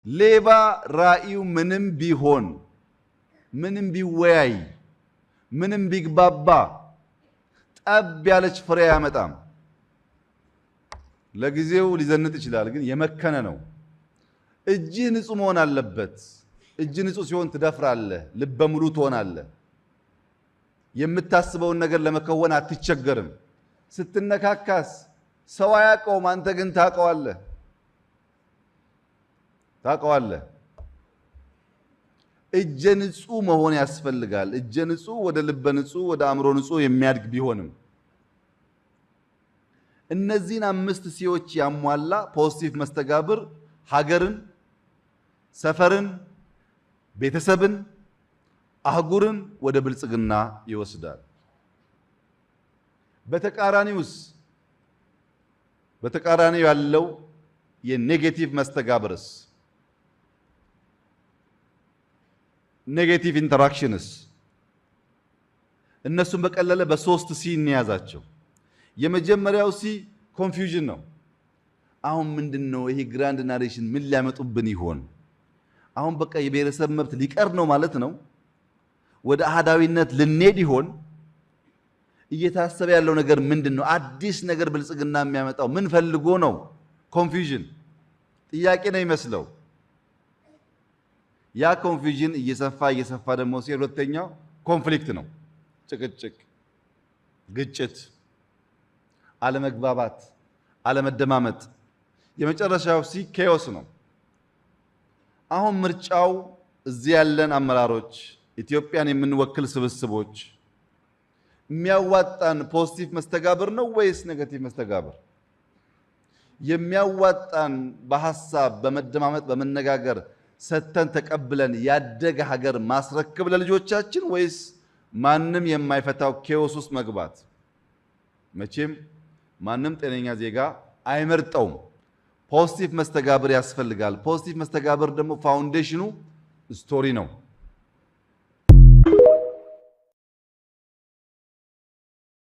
ሌባ ራዕዩ ምንም ቢሆን፣ ምንም ቢወያይ፣ ምንም ቢግባባ ጠብ ያለች ፍሬ አያመጣም። ለጊዜው ሊዘንጥ ይችላል፣ ግን የመከነ ነው። እጅህ ንጹህ መሆን አለበት። እጅህ ንጹህ ሲሆን ትደፍራለህ፣ ልበ ሙሉ ትሆናለህ። የምታስበውን ነገር ለመከወን አትቸገርም። ስትነካካስ ሰው አያውቀውም፣ አንተ ግን ታውቀዋለህ ታውቀዋለህ። እጀ ንጹህ መሆን ያስፈልጋል። እጀ ንጹህ ወደ ልበ ንጹህ ወደ አእምሮ ንጹህ የሚያድግ ቢሆንም እነዚህን አምስት C ዎች ያሟላ positive መስተጋብር ሀገርን፣ ሰፈርን፣ ቤተሰብን፣ አህጉርን ወደ ብልጽግና ይወስዳል። በተቃራኒውስ በተቃራኒው ያለው የ negative መስተጋብርስ፣ negative interactions፣ እነሱን በቀለለ በሶስት C እንያዛቸው። የመጀመሪያው C confusion ነው። አሁን ምንድን ነው ይሄ grand narration ምን ሊያመጡብን ይሆን? አሁን በቃ የብሔረሰብ መብት ሊቀር ነው ማለት ነው። ወደ አህዳዊነት ልንሄድ ይሆን? እየታሰበ ያለው ነገር ምንድን ነው? አዲስ ነገር ብልጽግና የሚያመጣው ምን ፈልጎ ነው? Confusion ጥያቄ ነው ይመስለው። ያ confusion እየሰፋ እየሰፋ ደግሞ ሲሄድ ሁለተኛው conflict ነው። ጭቅጭቅ፣ ግጭት፣ አለመግባባት፣ አለመደማመጥ። የመጨረሻው C chaos ነው። አሁን ምርጫው እዚህ ያለን አመራሮች፣ ኢትዮጵያን የምንወክል ስብስቦች የሚያዋጣን positive መስተጋብር ነው ወይስ negative መስተጋብር? የሚያዋጣን በሀሳብ በመደማመጥ በመነጋገር ሰተን ተቀብለን ያደገ ሀገር ማስረከብ ለልጆቻችን ወይስ ማንም የማይፈታው chaos ውስጥ መግባት? መቼም ማንም ጤነኛ ዜጋ አይመርጠውም። Positive መስተጋብር ያስፈልጋል። Positive መስተጋብር ደግሞ foundation ኑ story ነው።